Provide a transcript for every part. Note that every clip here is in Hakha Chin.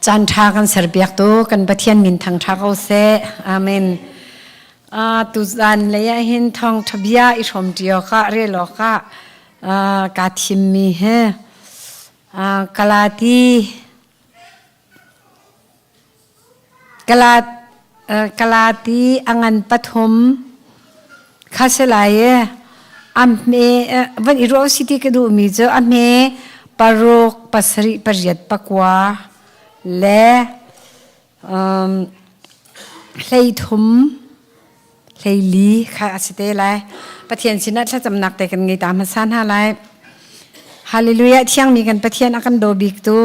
Caan ṭha kan serpiaktu kan Pathian min thangṭha ko seh. Amen. Tuzan lei ah hin thawngṭha bia i hrawm ṭi awkah rel awkah kaa thimmi hi Galati Galati a ngan pathum kha si lai i a hme van i ruah si ti ka duhmi cu a hme paruk pasarih pariat pakua le 13 hleili kha a si te lai. Pathian sinah thlacamnak te kan ngei ta hmasa hna lai. Hallelujah thiangmi kan Pathian a kan daw biktu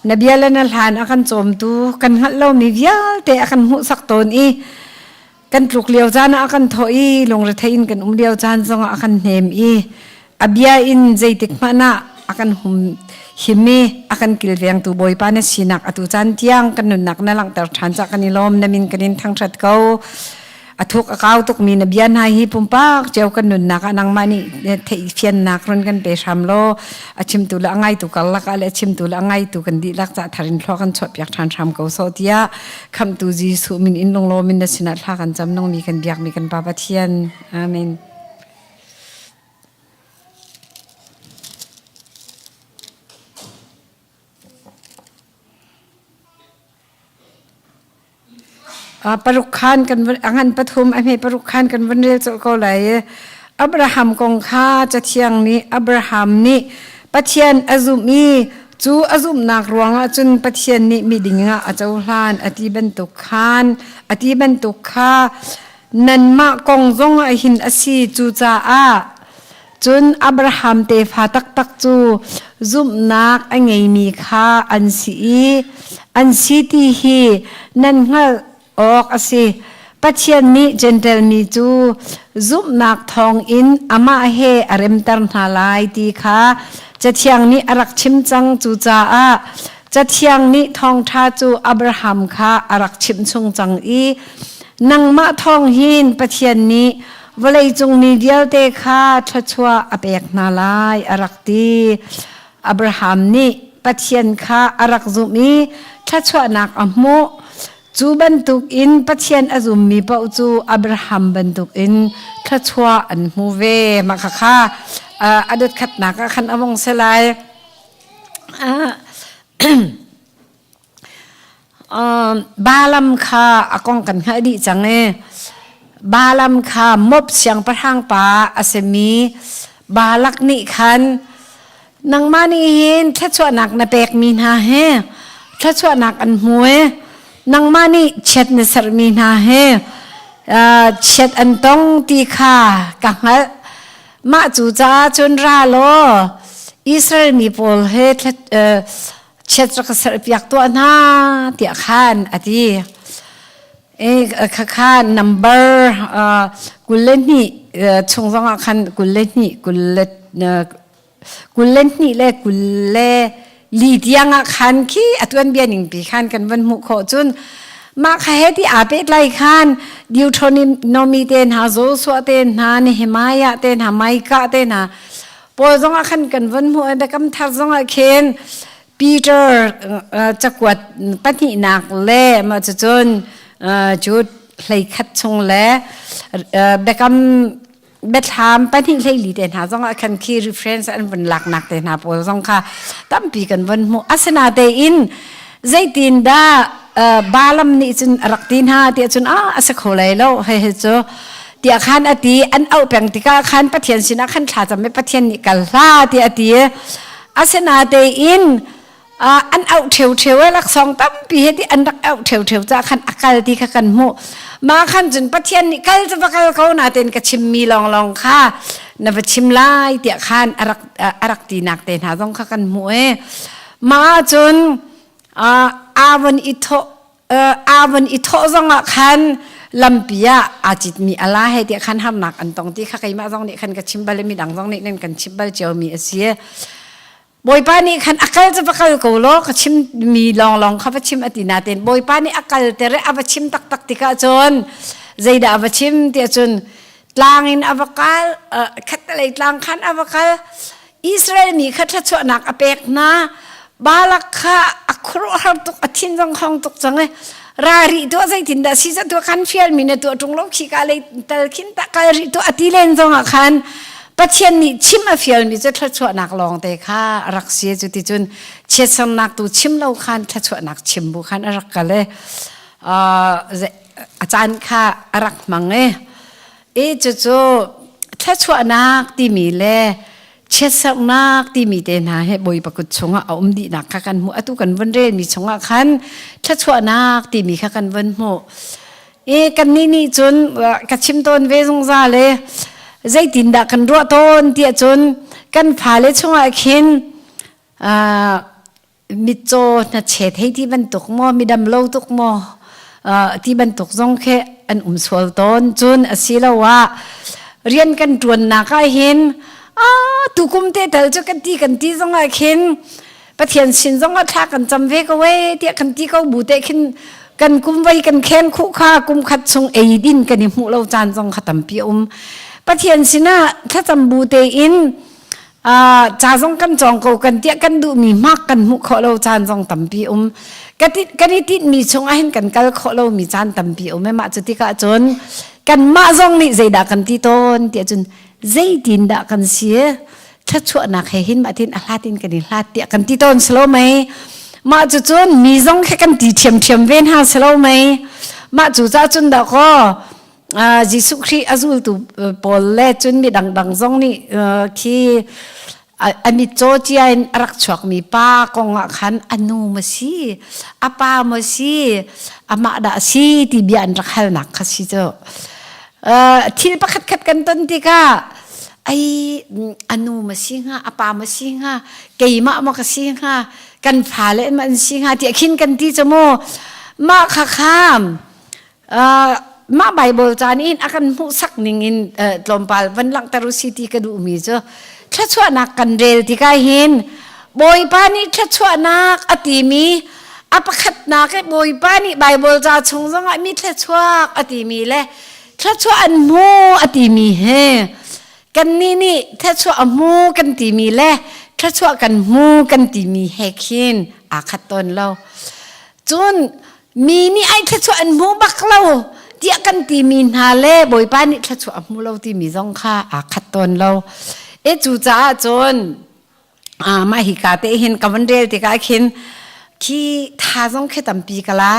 na bia le na hlan a kan cawmtu kan hngalh lomi vialte a kan hmuhsak tawn i kan tluk lio caan ah a kan thawh i lungrethei in kan um lio caan zongah a kan hnem i a bia in zeitik hmanh ah a kan hum him i a kan kilvengtu Bawipa na sinak atu caan tiang kan nunnak na langhter ṭhan cah kan i lawm na min kan in thangṭhat ko a thuk a kau tukmi na bia hna hi pumpak cio kan nunnak ah nangmah nih theihfiannak run kan pe hram law a chimtu le a ngaitu karlak ah le a chimtu le a ngaitu kan dihlak cah thar in thlua kan chuahpiak ṭhan hram ko sawh tiah khamhtu Jesuh min in lunglawm in na sinah thla kan cam nungmi kan biakmi kan Pa Pathian. Amen. Paruk khan kan a ngan pathum a hme paruk khan kan van rel colh ko lai i Abraham kong kha Cathiang nih Abraham nih Pathian a zumh i cu a zumhnak ruangah cun Pathian nih miding ah a cohlan a ti bantuk khan a ti bantuk kha nanmah kong zong ah hin a si cucaah cun Abraham tefa taktak cu zumhnak a ngeimi kha an si i an si ti hi nan hngalh awk a si. Pathian nih Jentail mi cu zumhnak thawngin amah he a remter hna lai ti kha Cathiang nih a rak chim cang. Cucaah Cathiang nih thawngṭha cu Abraham kha a rak chimh chung cang i nangmah thawng hin Pathian nih vawleicung mi vialte kha thluachuah a pek hna lai a rak ti. Abraham nih Pathian kha a rak zumh i thluachuahnak a hmuh. Cu bantukin Pathian a zummi paoh cu Abraham bantukin thluachuah an hmu ve. Mah khakha a dotkhatnak ah khan a vong si lai. Balaam kha a kong kan hngalh dih cang i Balaam kha Moab siangpahrang pa a simi Balak nih khan nangmah nih hin thluachuahnak na pekmi hna he thluachuahnak an hmu i nangmah nih chiat na serhmi hna he chiat an tong ti kha ka hngalh. Mah cu caah cun ra law Israel mi pawl he chiat rak ka serhpiak tuah hna tiah khan a ti. E khakha number 22 chung zongah khan 22 22 le 24 tiang ah khan khi a tuanbia ning pi khan kan van hmuh khawh cun mah kha he ti aa pehtlai khan Deuteronomy te hna Joshua te hna Nehemiah te hna Micah te hna Paul zongah khan kan van hmuh i Biakam Thar zongah khin Peter cakuat pahnihnak le mah cucun Jude 11 chung le Biakam biathlam pahnih hleili te hna zongah khan khi reference an vun laknak te hna pawl zong kha tampi kan vun hmuh. Asinatein zeitin dah Balaam nih cun a rak ti hna tiah cun a a si kho lai lo hei hei cu tiah khan a ti an auh peng tikah khan Pathian sinah khan thla cam i Pathian nih kal hlah tiah a ti asinatein an auh ṭheuṭheu e laksawng tampi he ti an rak auh ṭheuṭheu ca khan a kal ti kha kan hmuh mah khan cun Pathian nih kal cu va kal ko natein ka chimmi lawnglawng kha na va chim lai tiah khan a rak a rak tinak te hna zong kha kan hmuh e mah cun aa i thawh aa von i thawh zongah khan lampi ah aa citmi ala he tiah khan harnak an tong ti kha keimah zong nih khan ka chim bal i midang zong nih nan kan chim bal ciomi a si. Bawipa nih khan a kal cu va kal ko law ka chimmi lawnglawng kha va chim a ti nain Bawipa nih a kal ter i a va chim taktak tikah cun zeidah a va chim tiah cun tlang in a va kal khattelei tlang khan a va kal Israel mi kha thluachuahnak a pek hna. Balak kha a khuaruahhar tuk a thin zong hong tuk cang e ra rih tuah zeitin dah si tuah kan fial mi na tuah ṭung lo khi ka lei tal khin ta kal rih tuah ati len zong ah khan Pathian nih chim a fial mi cu thluachuahnak lawng te kha a rak si cu ti cun chiatsernak tu chim lo khan thluachuahnak chim bu khan a rak kal e a caan kha a rak hmang e e cucu thluachuahnak timi le chiatsernak timi te hna he Bawipa kut chungah a um dihnak kha kan hmuh atu kan vun relmi chungah khan thluachuahnak timi kha kan vun hmuh e kannih nih cun ka chim tawn ve zungzal e zeitindah kan ruah tawn tiah cun kan fale chungah khin mitcaw hnachet hei ti bantuk maw midam lo tuk maw ti bantuk zong khi an um sual tawn cun asiloah rian kan ṭuannak ah hin tukum te tal cu kan ti kan ti zong ah khin Pathian sin zong ah thla kan cam ve ko e tiah kan ti ko bu te khin kan kum voi kan khen khuh kha kum khat chung ei din kan i hmuh lo caan zong kha tampi a um Pathian sinah thlacam bu tein ca zong kan cawng ko kan tiah kan duhmi hmak kan hmuh khawh lo caan zong tampi um kan i tinhmi chung ahhin kan kal khawh lomi caan tampi um mah cu tikah cun kanmah zong nih zeidah kan ti tawn tiah cun zeitin dah kan si thluachuahnak he hin mah tin a hlat in kan i hlat tiah kan ti tawn silo mei mah cu cun mi zong khe kan ti ṭhiamṭhiam ve hna silo mei mah cu ca cun dah kaw Jesuh Khrih a zultu pawl le cun mi dangdang zong nih khi a mitcaw cia in a rak chuakmi pa kong ah khan a nu maw si a pa maw si amah dah si ti bia an rak halnak kha si cu thil pakhat khat kan ton tikah ai a nu ma si hnga a pa ma si hnga keimah maw ka si hnga kan fale ma an si hnga tiah khin kan ti cu mu mah kha kham mah Bible caan in a kan hmuhsak ning in tlawmpal van langhter u si ti ka duhmi cu thluachuahnak kan rel tikah hin Bawipa nih thluachuahnak a timi a pakhatnak i Bawipa nih Bible ca chung zongah mi thluachuak a timi le thluachuah an hmu a timi he kannih nih thluachuah a hmu kan timi le thluachuah kan hmu kan timi he khin aa khat tawn lo cun mi nih ai thluachuah an hmu bak lo tiah kan timi hna le Bawipa nih thluachuah a hmu lo timi zong kha aa khat tawn lo e cu caah cun mah hi ka te hin ka van rel tikah khin khi tha zong khi tampi ka la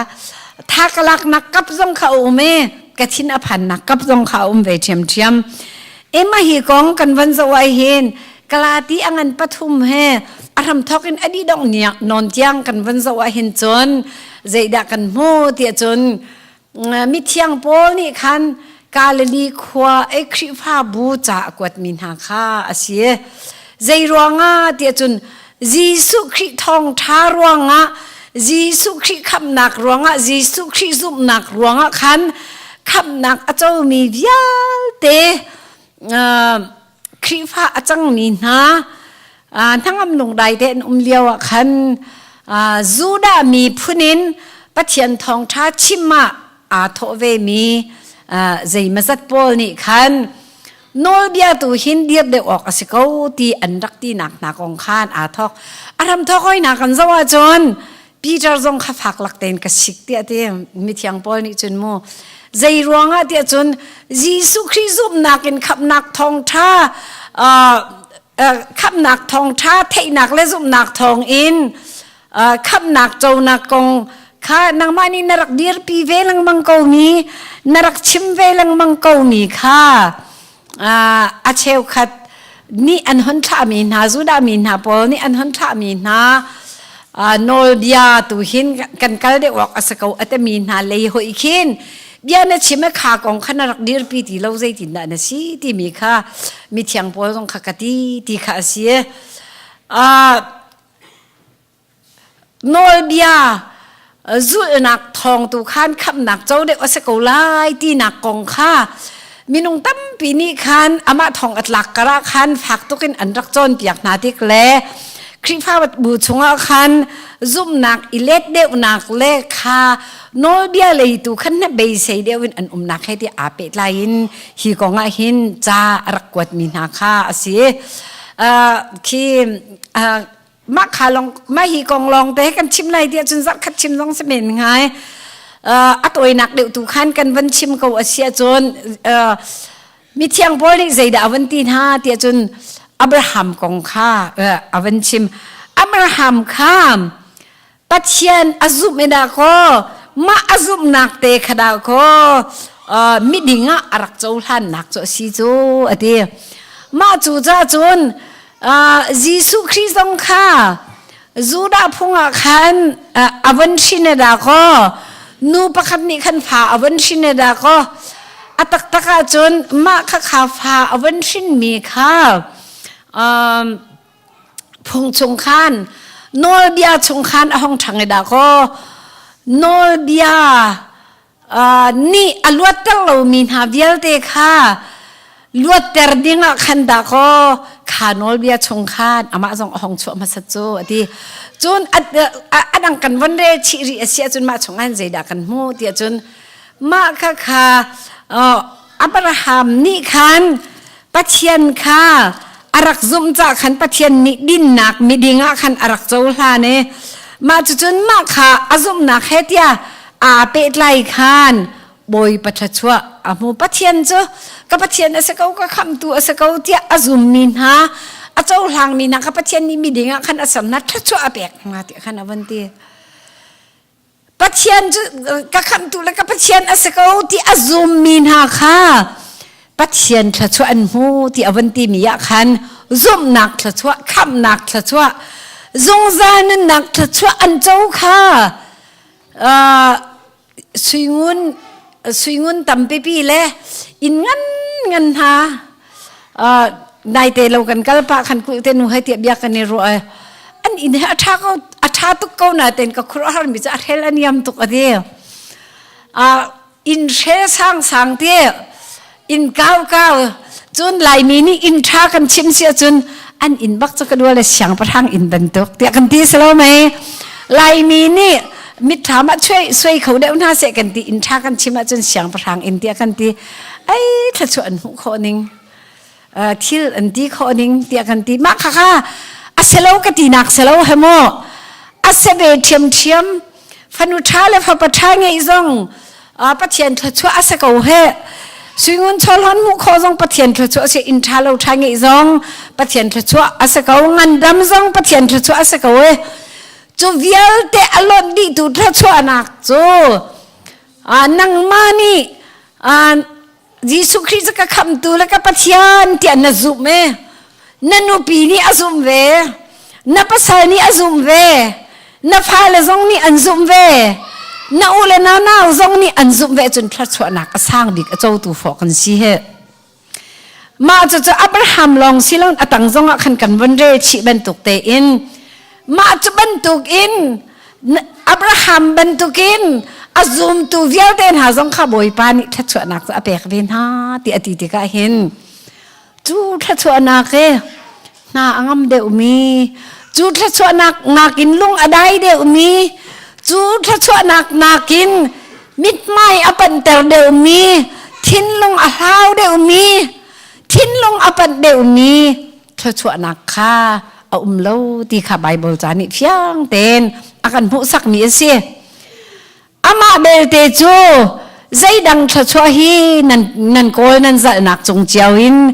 tha ka lak nak kap zong kha a um e ka thin a phan nak kap zong kha a um ve ṭhiamṭhiam e mah hi kong kan van zoh ai hin Galati a ngan pathum he a hramthawk in a dih dongh nawn tiang kan van zoh ahhin cun zeidah kan hmu tiah cun mithiang Paul nih khan Galilee khua i Khrihfabu ca a kuatmi hna kha a si. Zei ruangah tiah cun Jesuh Khrih thawngṭha ruangah Jesuh Khrih khamhnak ruangah Jesuh Khrih zumhnak ruangah khan khamhnak a comi vialte Khrihfa a cangmi hna hnangam lungdai te an um lio ah khan Judah miphun in Pathian thawngṭha chim ah aa thawh vemi zeimazat pawl nih khan nawlbia tu hin dir deuh awk a si ko ti an rak tinak hna kong khan aa thawk. A ram thawk hoi kan zoh ahcun Peter zong kha fak lak tein ka sik tiah ti mithiang Paul nih cun mu zei ruangah tiah cun Jesuh Khrih zumhnak in khamhnak thawngṭha khamhnak thawngṭha theihnak le zumhnak thawng in khamhnak conak kong kha nangmah nih na rak dirpi ve lengmang ko mi na rak chim ve lengmang ko mi kha a cheukhat nih an hon thlahmi hna Judah mi hna pawl nih an hon thlahmi hna nawlbia tu hin kan kal deuh awk a si ko a timi hna lei hoi khin bia na chim kha kong kha na rak dirpi ti lo zeitin dah na si timi kha mithiang pawl zong kha ka ti ti kha a si Nawlbia zulhnak thawng tu khan khamhnak co deuh a si ko lai tinak kong kha minung tampi nih khan amah thong a tlak karah khan fak tukin an rak cawnpiak hna tik le Khrihfabu chungah khan zumhnak i let deuhnak le kha nawlbia lei tu khan na beisei deuh in an umnak he ti aa pehtlai in hi kong ah hin ca a rak kuatmi hna kha a si. Khi. Mah kha long mah hi kong lawng te kan chim lai tiah cun zarh khat chim zong si men ngai. A tawinak deuh tu khan kan van chim ko a si ahcun mithiang Paul nih zeidah a van ti hna tiah cun Abraham kong kha a van chim. Abraham kha Pathian a zumh i dah kaw mah a zumhnak te kha dah kaw miding ah a rak cohlannak cu a si cu a ti. Mah cu ca cun Jesuh Khrih zong kha Judah phung ah khan a von hrin i dah kaw nu pakhat nih khan fa a von hrin i dah kaw a taktak ahcun mah kha kha fa a von hrinmi kha phung chung khan nawlbia chung khan a hong ṭhang i dah kaw nawlbia nih a luatter lomi hna vialte kha luatter dingah khan dah kaw kha nawlbia chung khan amah zong a hong chuah hmasat cu a ti. Cun a dang kan von rel chih rih a si ahcun mah chung ah zeidah kan hmuh tiah cun mah kha kha Abraham nih khan Pathian kha a rak zumh cah khan Pathian nih dinnak miding ah khan a rak cohlan i mah cucun mah kha a zumhnak he tiah aa pehtlai khan Bawipa thluachuah a hmu. Pathian cu ka Pathian a si ko, ka khamhtu a si ko tiah a zummi hna, a cohlangmi hna kha Pathian nih miding ah khan a ser hna, thluachuah a pek hna tiah khan a vun ti. Pathian cu ka khamhtu le ka Pathian a si ko ti a zummi hna kha Pathian thluachuah an hmu ti a vun timi ah khan zumhnak thluachuah, khamhnak thluachuah, zungzal nunnak thluachuah an co kha suingun suingun tampipi le inn ngan ngan hna naite lo kan kal pah khan kulte nu hai tiah bia kan i ruah an inn he a ṭha ko a ṭha tuk ko na ten ka khuaruahhar mi cu a hrel a niam tuk a ti inn hre sang sang te inn kau kau cun laimi nih inn ṭha kan chim si ahcun an inn bak cu ka dua le siangpahrang inn bantuk tiah kan ti si lo mei laimi nih mitthlam ah chuai suai kho deuh hna seh kan ti inn ṭha kan chim ahcun siangpahrang inn tiah kan ti ai thluachuah an hmuh khawh ning thil an ti khawh ning tiah kan ti mah kha kha a selo ka tinak selo he maw a se ve ṭhiamṭhiam fanu ṭha le fapa ṭha ngeih zong Pathian thluachuah a si ko he suingun chawlhon hmuh khawh zong Pathian thluachuah a si inn ṭha lo ṭha ngeih zong Pathian thluachuah a si ko ngandam zong Pathian thluachuah a si ko e cu vialte a lonh dihtu thluachuahnak cu nangmah nih Jesuh Khrih cu ka khamtu le ka Pathian tiah na zumh e. Na nupi nih a zumh ve. Na pasal nih a zumh ve. Na fale zong nih an zumh ve. Na u le na nau zong nih an zumh ve cun thluachuahnak a sang bik a cotu fawh kan si he. Mah cucu Abraham lawng si loin a tang zong ah khan kan von rel chih bantuk tein mah cu bantuk in Abraham bantukin a zumtu vialte hna zong kha Bawipa nih thluachuahnak cu a pek ve hna ti a ti tikah hin cu thluachuahnak he hna a ngam deuhmi cu thluachuahnak nakin lung a dai deuhmi cu thluachuahnak nakin mithmai a panhter deuhmi thinlung a hlau deuhmi thinlung a panh deuhmi thluachuahnak kha a um lo ti kha Baibal ca nih fiang tein a kan hmuhsakmi a si. Amah belte cu zeidang thluachuah hi nan, nan kawl nan zalhnak cung cio in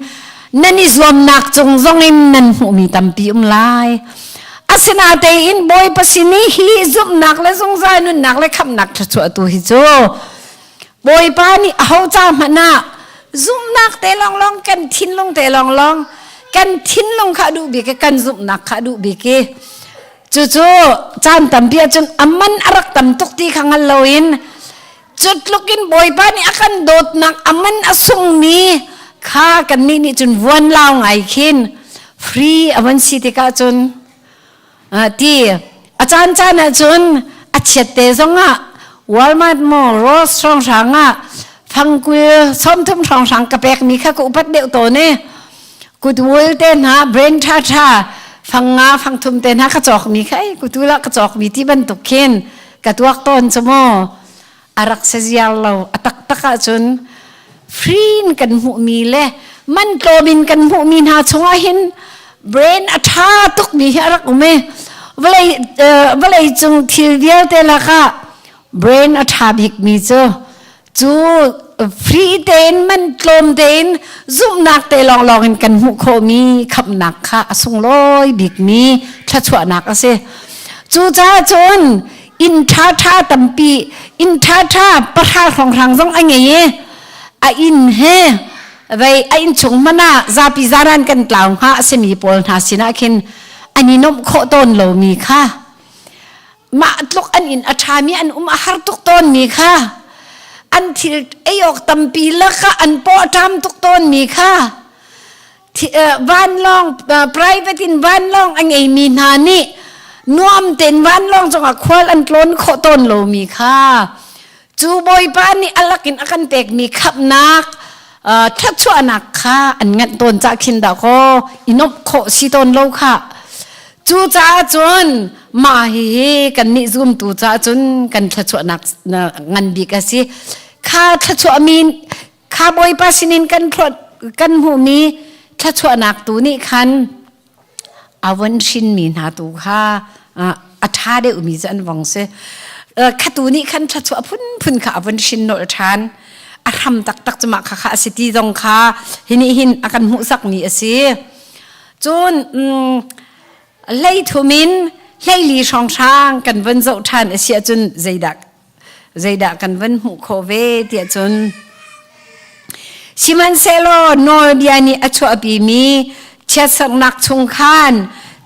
nan i zuamnak cung zong in nan hmuhmi tampi um lai. Asinatein Bawipa sin i hi zumhnak le zungzal nunnak le khamhnak thluachuah tu hi cu Bawipa nih aho ca hmanh ah zumhnak te lawnglawng kan thinlung te lawnglawng kan thinlung kha duh bik i kan zumhnak kha duh bik i cucu caan tampi ahcun a man a rak tam tuk ti kha hngal loin cu tluk in Bawipa nih a kan dawtnak a man a sungmi kha kannih nih cun vuan lau ngai khin free a van si tikah cun ti a caan caan ahcun a chiat te zongah Walmart maw Ross hrawnghrang ah fangkul 30 hrawnghrang ka pekmi kha ka upat deuh tawn i kutwul te hna brain tha tha fang nga fang thum te hna ka cawkmi kha ei kutu la ka cawkmi ti bantuk khin ka tuak tawn cu mu a rak se ziar lo a taktak ahcun free in kan hmuhmi le man tlawm in kan hmuhmi hna chungah hin. Brain a ṭha tukmi hi a rak um i vawlei vawlei cung thil vialte lakah brain a ṭha bikmi cu cu free tein man tlawm tein zumhnak te lawnglawng in kan hmuh khawhmi khamhnak kha a sunglawi bikmi thluachuahnak a si. Cucaah cun inn ṭhaṭha tampi inn ṭhaṭha pahra hrawnghrang zong a ngei i a inn he vei a innchung hmanh ah zapi zaran kan tlau hnga a simi pawl hna sinah khin an i nuamh khawh tawn lomi kha mah tluk an inn a ṭhami an um a har tuk tawnmi kha an thil ei awk tampi lakah an paw a ṭam tuk tawnmi kha vanlawng private in vanlawng a ngeimi hna nih nuam tein vanlawng cungah khual an tlawn khawh tawn lomi kha cu Bawipa nih a lakin a kan pekmi khamhnak thluachuahnak kha an nganh tawn cah khin dah kaw i nuamh khawh si tawn lo kha. Cucaah cun mah hihi kannih zumtu caah cun kan thluachuahnak ngan bik a si. Kha thluachuahmi kha Bawipa sinin kan kan hmuhmi thluachuahnak tu nih khan a von hrinmi hna tu kha a ṭha deuhmi cu an vong si. Khatu nih khan thluachuah phunphun kha a von hrin nolh ṭhan. A hram taktak cu mah kha kha a si ti zong kha hi nih hin a kan hmuhsakmi a si. Cun hleithum in hleili hrawnghrang kan von zoh ṭhan a si ahcun zeidah zeidah kan van hmuh khawh ve tiah cun sihmanhsehlaw nawlbia nih a chuahpimi chiatserhnak chung khan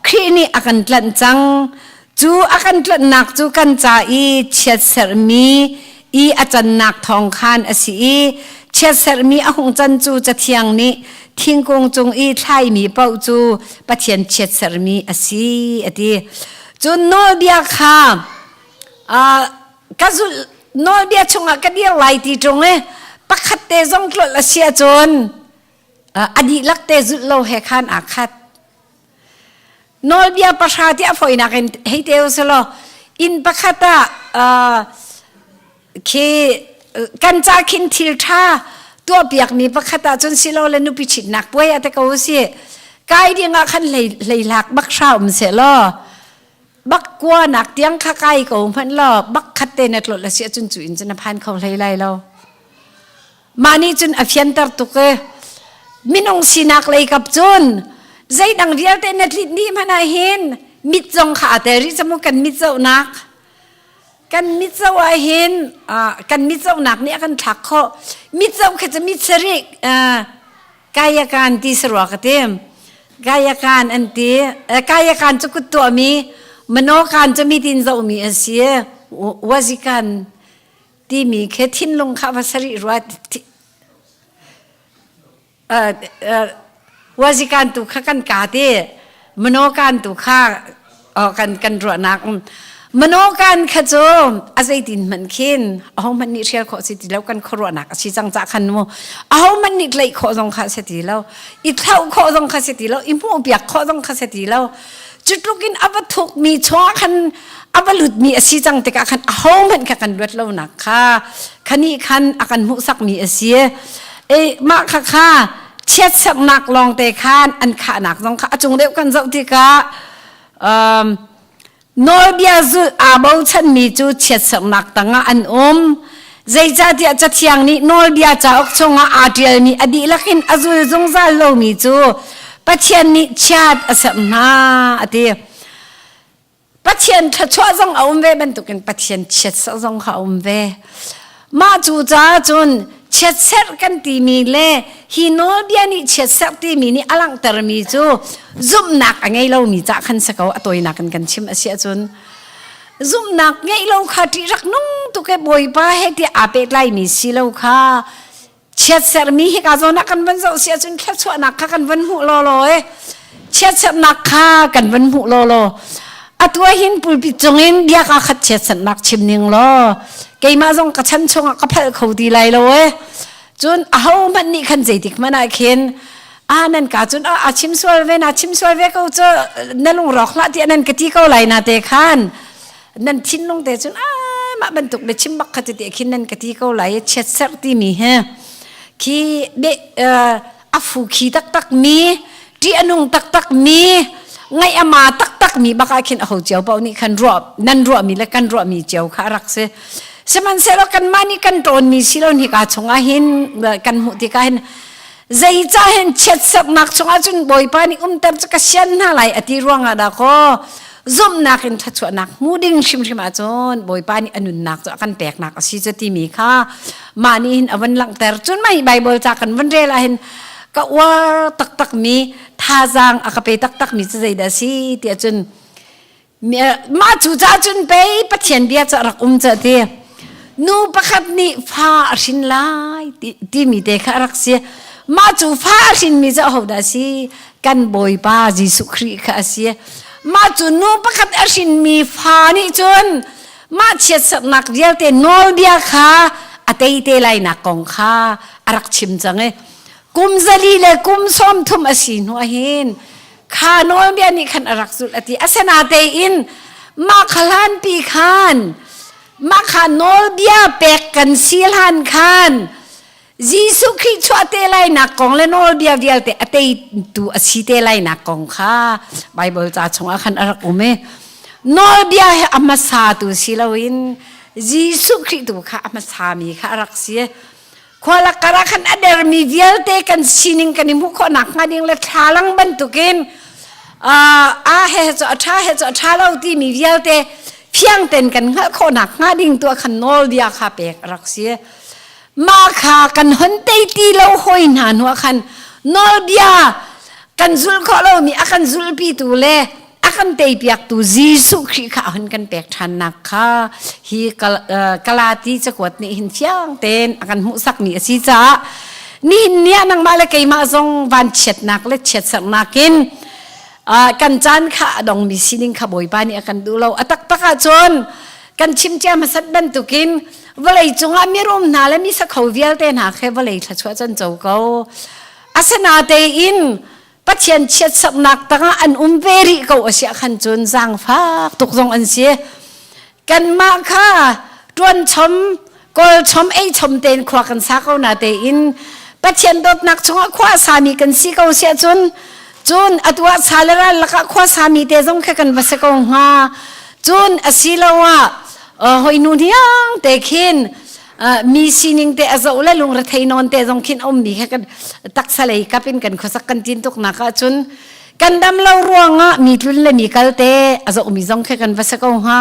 Khrih nih a kan tlanh cang cu a kan tlanhnak cu kan ca i chiatserhmi i a cannak thawng khan a si i chiatserhmi a hung can cu cathiang nih thingkung cung i thlaimi paoh cu Pathian chiatserhmi a si a ti cun nawlbia kha ka zulh nawlbia chungah ka dir lai ti ṭung i pakhat te zong tlolh a si ahcun a dihlak te zulh lo he khan aa khat. Nawlbia pahra ti a fawinak in hei te usulaw inn pakhat ah khi kan ca khin thil ṭha tuahpiakmi pakhat ah cun silole nupi ṭhitnak puai ah te ko usih kai ding ah khan hleihlak bak hra um seh law bak kuanak tiang kha kai ko hmanh law bak khat te na tlolh a si ahcun cu in cun na phan kho hlei lai lo mah nih cun a fianter tuk i minung sinak lei kap cun zeidang vialte na tlit ni hmanh ah hin mit zong kha aa tel rih camu kan mit zohnak kan mit zoh ah hin kan mit zohnak nih a kan thlak khawh mit zoh kha cu mit sarih Kayakan ti sarua ka tim. Kayakan an ti. Kayakan cu kut tuahmi, manokan cu mitin zohmi an si. Wazikan timi khi thinlung kha va sarih rua. Wazikan tu kha kan ka ti. Manokan tu kha kan kan ruahnak manokan kha cu a zeitin hmanh khin aho hmanh nih hrial khawh si ti lo kan khuaruahnak a si cang cah khan mu aho hmanh nih tlaih khawh zong kha si ti lo i thlauh khawh zong kha si ti lo i hmuh piak khawh zong kha si ti lo cu tluk in a va thuk mi chungah khan a va lut mi a si cang tikah khan aho hmanh kha kan luat lo nak kha khani khan a kan hmuhsak mi a si e mah kha kha chiatserhnak lawngte khan an khahnak zong kha a cung deuh kan zoh tikah um, nawlbia zulh aa bochanmi cu chiatserhnak tangah an um. Zeicahtiah Cathiang nih nawlbia cauk chungah aa ṭialmi a dihlak in a zul zungzal lomi cu Pathian nih chiat a serh hna a ti. Pathian thluachuah zong a um ve bantukin Pathian chiatserh zong kha a um ve. Mah cu caah cun chiatserh kan timi le hi nawlbia nih chiatserh timi nih a langhtermi cu zumhnak a ngei lomi cah khan si ko a tawinak in kan chim a si ahcun zumhnak ngeih lo kha ṭih rak nung tuk e Bawipa he ti aa pehtlaimi si lo kha chiatserhmi hika zawn ah kan van zoh si ahcun thluachuahnak kha kan van hmuh lawlaw e chiatserhnak kha kan van hmuh lawlaw atu ah hin pulpit cungin bia ka khat chiatserhnak chim ning law keimah zong ka chan chungah ka phalh kho ti lai lo e cun aho hmanh nih khan zeitik hmanh ah khin a nan ka cun a chim sual ve na chim sual ve ko cu na lungrawk hlah tiah nan ka ti ko lai na te khan Nan thinlung te cun ah mah bantuk biachim bak kha tete khin nan ka ti ko lai i chiatserh timi he khi be a fu khi taktak mi. Ṭih a nung taktak mi, ngaih a ma taktak mi bak ah khin aho cio paoh nih khan ruah nan ruahmi le kan ruahmi cio kha a rak si. Sihmanhsehlaw kanmah nih kan ṭawnmi si lo hika chungah hin kan hmuh tikah hin zeicah hin chiatserhnak chungah cun Bawipa nih umter cu ka sian hna lai a ti ruangah dah kaw zumhnak in thluachuahnak hmu ding hrimhrim ahcun Bawipa nih a nunnak cu a kan peknak a si cu timi kha mah nih hin a van langhter. Cun mah hi Baibal ca kan van rel ahhin ka uar taktakmi thazaang a ka pe taktakmi cu zeidah a si tiah cun mah cu ca cun pei Pathian bia cu a rak um ca ti. Nu pakhat nih fa a hrin lai timi te kha a rak si. Mah cu fa a hrinmi cu ahodah a si? Kan Bawipa Jesuh Khrih kha a si. Mah cu nu pakhat a hrinmi fa nih cun mah chiatserhnak vialte nawlbia kha a tei te lainak kong kha a rak chim cang i kum 400 le kum 30 a si hnu ahhin kha nawlbia nih khan a rak zulh a ti. Asinatein mah kha hlanpi khan mah kha nawlbia pek kan si hlan khan Jesuh Khrih chuah te lainak kong le nawlbia vialte a teitu a si te lainak kong kha Baibal ca chungah khan a rak um i nawlbia hi a hmasa tu si loin Jesuh Khrih tu kha a hmasami kha a rak si. Khualak kar ah khan a dermi vialte kan sining kan i hmuh khawh nakhnga ding le thlalang bantukin a he cu a ṭha he cu a ṭha lo timi vialte fiang tein kan hngalh khawh nakhnga ding tu ah khan nawlbia kha pek a rak si. Mah kha kan hon tei ti lo hoi hna hnu ah khan nawlbia kan zulh khawh lomi a kan zulhpitu le a kan teipiaktu Jesuh Khrih kha a hun kan pek ṭhannak kha hi Galati cakuat nih hin fiang tein a kan hmuhsakmi a si caah nihin ni ah nangmah le keimah zong vanchiatnak le chiatserhnak in kan caan kha a dongmi sining kha Bawipa nih a kan duh lo. A taktak ahcun kan chim cia hmasat bantukin vawlei cungah mirum hna le mi sakho vialte hna khe vawlei thluachuah can co ko. Asinatein Pathian chiatserhnak tangah an um ve rih ko a si ahkhan cun zaangfak tuk zong an si. Kanmah kha ṭuan chom, kawl chom, ei chom tein khua kan sa ko na tein Pathian dawtnak chungah khua a sami kan si ko siah cun cun atu ah sa le ral lakah khua sami te zong kha kan va si ko hnga. Cun asiloah hoi nu hniang te khin mi sining te a zoh le lungrethei nawn te zong khin ummi kha kan taksa lei kap in kan khuasak kan tin tuk nak ahcun kan dam lo ruangah mi tlun le mi kal te a zoh mi zong kha kan va se ko hnga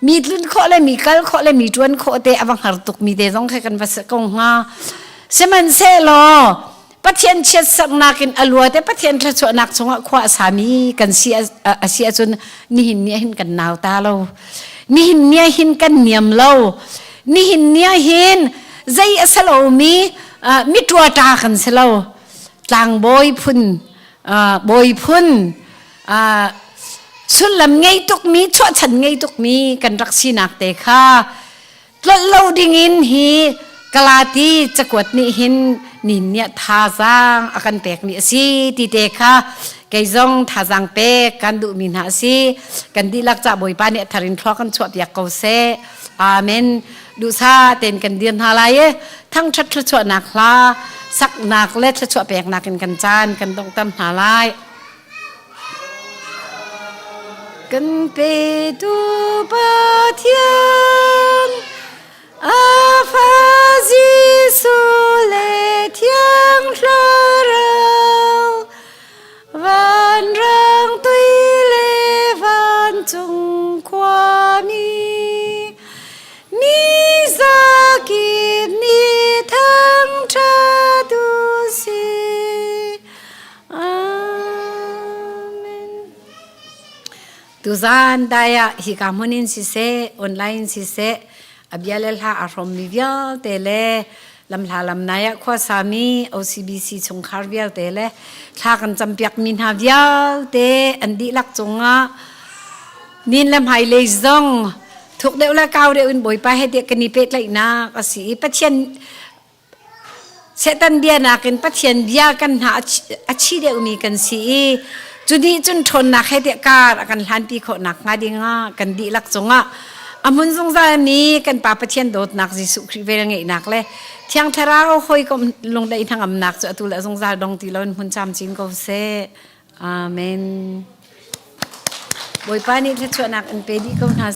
mi tlun khawh le mi kal khawh le mi tuan khawh te a va hngar tuk mi te zong kha kan va se ko hnga sihmanhsehlaw Pathian chiatserhnak in a luat i Pathian thluachuahnak chungah khua a sami kan si a si ahcun nihin ni ah hin kan nauta lo. Nihin ni ah hin kan niam lo. Nihin ni ah hin zei a si lomi mi ṭuaṭa kan si lo. Tlangbawi phun, bawi phun, sullam ngei tukmi, chuahchan ngei tukmi kan rak sinak te kha Tlolh lo dingin hi Galati cakuat nih hin nin nih thazaang a kan pekmi a si ti te kha kei zong thazaang pek kan duhmi hna a si. Kan dihlak ca Bawipa nih a thar in thlua kan chuahpiak ko seh. Amen. Duhsa tein kan dir hna lai i thangṭhat thluachuahnak hla saknak le thluachuah peknak in kan caan kan donghter hna lai. Kan petu Pathian a fa Jesuh le Thiang Thlarau vanrang tui le vancung khuami mi zakip nih thangṭhat u sih. Amen. Tuzan dai ah hika hmun in siseh, online siseh, a bia le hla a hrawmmi vialte le lamhla lamnai ah khuasami OCBC chungkhar vialte le thla kan campiakmi hna vialte an dihlak cungah nin le hmailei zong thuk deuh le kau deuh in Bawipa he tiah kan i pehtlaihnak a si i Pathian Satan bia nakin Pathian bia kan hna a chi deuhmi kan si i cu nih cun ṭhawnnak he tiah kar a kan hlanpi khawh nakhnga dingah kan dihlak cungah a hmun zungzalmi kan Pa Pathian dawtnak Jesuh Khrih vel ngeihnak le Thiang Thlarau hawikom lungdaih hnangamnak cu atu le zungzal dong ti loin hmun camcin ko seh. Amen. Bawipa nih thluachuahnak in pe dih ko hna.